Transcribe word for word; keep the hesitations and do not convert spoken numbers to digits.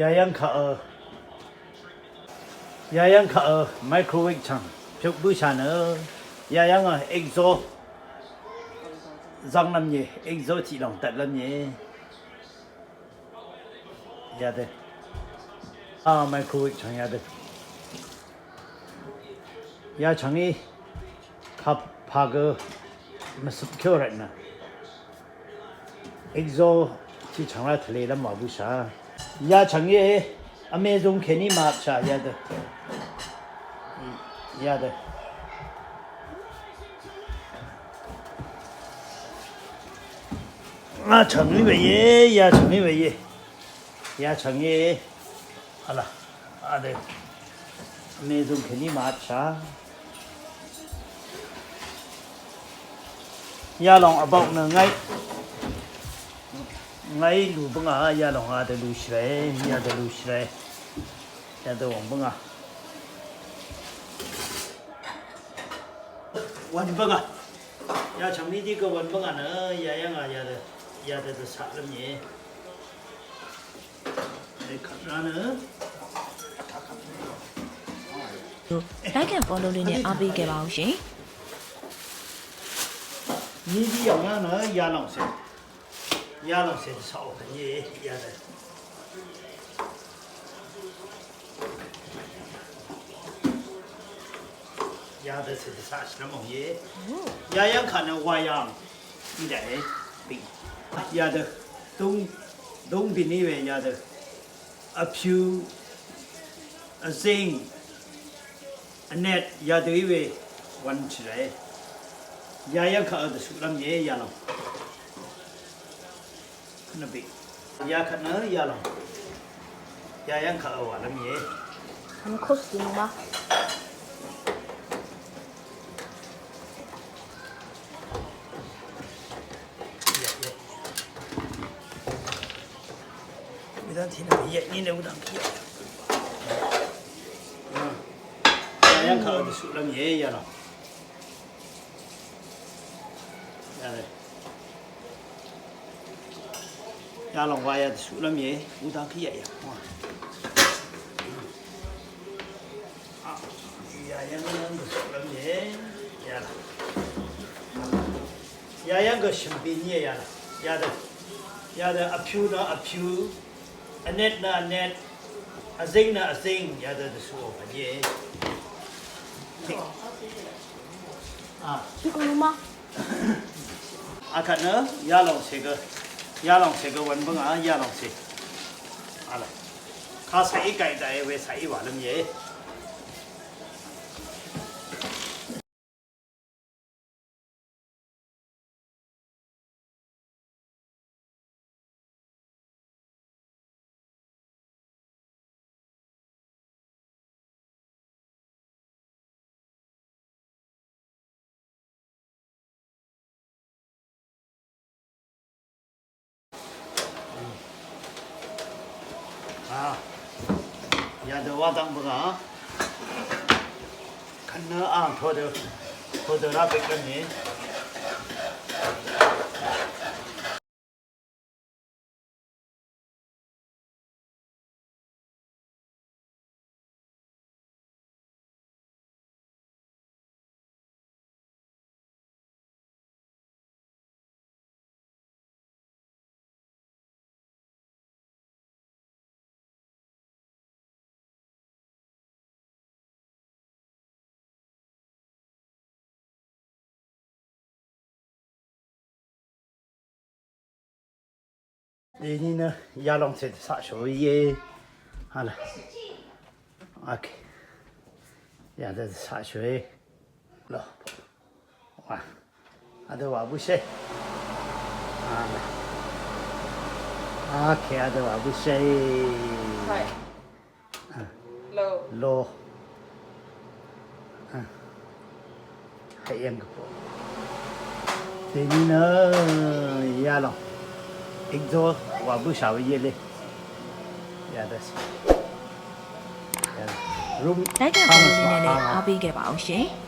Yayv́ng kaq, yayv́ng kaq microwave chv̀ng pyuk bǿshà nø, yayv́ng egzo zv́nglv́m íe, egzo tiq lòng dvtlv́m íe. Yadø. A, microwave chv̀ng yadø. Yachv̀ngí kapà gø mvsøp kyó rvtnø. Egzo tiq chv̀ng rá tvlelv́m wa bǿshà. Yachv̀ngí amazon kèní màvpshà yadø. Yadø. Yachv̀ngí we íe, yachv̀ngí we íe. Yachv̀ngí. Alà. Adø. Amazon kèní màvpshà. Yalòng vbok nø ngàí, ngàí lù bǿngà, yalòng adø lùshì ràe, yadø lùshì ràe. Yadø wòng bǿngà. Wvn bǿngà. Yachv̀ngí dí gø wvn bǿngà nø, yayv́ngà yadø, yadø dvsaq lv́m íe. လိုက်ခံ follow လေးနဲ့ အားပေးခဲ့ပါအောင်ရှင်။ မီးဒီးရောင်ရမ်းနော် ရလောင်စင် ရလောင်စင် တစောက် ခဏလေး ရတယ်။ ရတဲ့ စစ်တစား ရှမ်းမုံရေ။ ရရမ်းခါနဲ့ ဝါရမ်း။ မီးတယ်။ ရတဲ့။ သုံး၊ သုံးပင်လေးပဲ ရတဲ့။ အဖြူ၊ အစိမ်း၊ အနက် ရတဲ့ပဲ ဝမ်းချင်တယ်။ ရရမ်းခါ အတဆူလမ်းရေ ရလောင်။ နှစ်ပိတ်။ ရခဏရလောင်။ ရရမ်းခါ အဝါလမ်းရေ။ အမခုတ်စင်ပါ။ ဝိဒန်ထီနာ ယက်နည်းနဲ့ ဝိဒန်ထီ။ အာ။ ရရမ်းခါ အတဆူလမ်းရေ ရလောင်။ ရတယ်။ ရလောင်ဝါရ တဆူလမ်းရေ ဝိဒန်ထီ ရရမ်း။ အာ။ ရရမ်း တဆူလမ်းရေ ရလောင်။ ရရမ်းက ရှင်ပင်ကြီးရတာ။ ရတဲ့။ ရတဲ့။ အဖြူတော့အဖြူ၊ အနက်တော့အနက်၊ အစိမ်းတော့အစိမ်း၊ ရတဲ့ တဆူ အဝါရေ။ အာ။ ဒီကောင်မ။ အခါနော် ရလောင်စင်က ရလောင်စင်က ဝမ်းဘင် အာ ရလောင်စင်။ အာလား။ ခါ ဆိုင်ကိုက်တာ ဝဲ ဆိုင် ဝါလမ်းရေ။ အာ။ ရတဲ့ ဝါတံၢ်ပက။ ခဏ အာ ထိုးတယ်။ ထိုးတယ် ရပစ်ကန့။ Dèní nø yalòng cè dvcaqshòe íe. Hala. Ok. Yadø dvcaqshòe. Lo. Wa. Adø wa bǿshé. Hala. Ok, adø wa bǿshé. Hai. Lo. Lo. Hai, yv̀ng gvpò. Dèní nø yalòng. Egzo wa bǿshà we íe le. Yadø. Yadø. Rum. လိုက်ခံ follow လေးနဲ့လည်း အားပေးခဲ့ပါအောင်ရှင်။